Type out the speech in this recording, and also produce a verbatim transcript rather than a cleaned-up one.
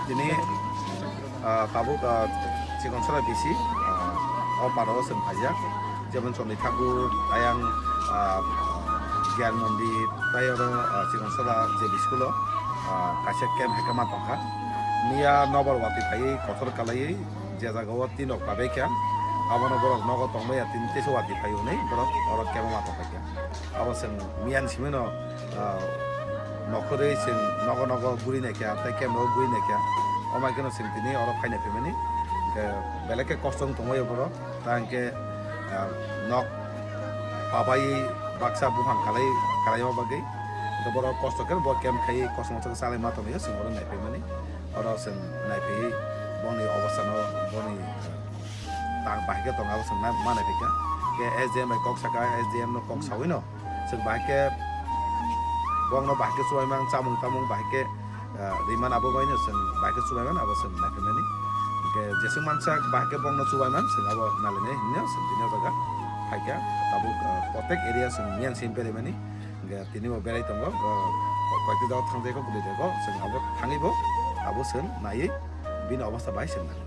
Tini, ah, tabuk, ah, Chikonsola B C, ah, o parao chwng phaijak. Jemon Chondri Thakur, ayang, ah, Gyan Mondir, tai oro, ah, Chikonsola J B school o, ah, kaisa camp hai khe ma tongkha. Miya nokbar watwi phaiwi kotor kalaiwi je jagao tin rok pabai kha, abono borok nogo tongmaya tini teisa watwi phai hwnwi borok oro camp o ma tongphai kha. Abo chwng miyan simi no, ah, nokhorwi chwng nogo nogo guri naikha, tei camp o guri naikha. Omo hai kheno chwng tini oro phaina phaimani. Hwnkhe belai khe kosto wng tongmani borok. Ta hwnkhe, ah, nok pabai baksa buphang kalai, kalaima bagwi. Hwnkhe borok kosto khe bo camp khai kosto mosto khe chalaima tonglaio, chwng oro naiphai mani. Oro chwng naiphai boni obostha no, boni, ah, tang bahai khe tong abo chwng ma naiphai kha. Khe S D M bai kok saka, S D M no kok sawi no. Chwng bahai khe bongno bahai khe chubaimang, chamung tamung bahai khe, ah, rimani abo baino chwng bahai khe chubaimani abo chwng naiphimani. Hwnkhe jeswk mansa bahai khe bongno chubaimang chwng abo nalinai hinwi chwng tini o jaga phaikha. Tabuk, ah, protek area chwng miyang simi beraimani. Hwnkhe tini bo berai tongo, ah, ko-, koitwi jaga thangjai kho, bwlwi jaga chwng abo thangwi bo abo chwng naiwi bini obostha bahai chwng nai.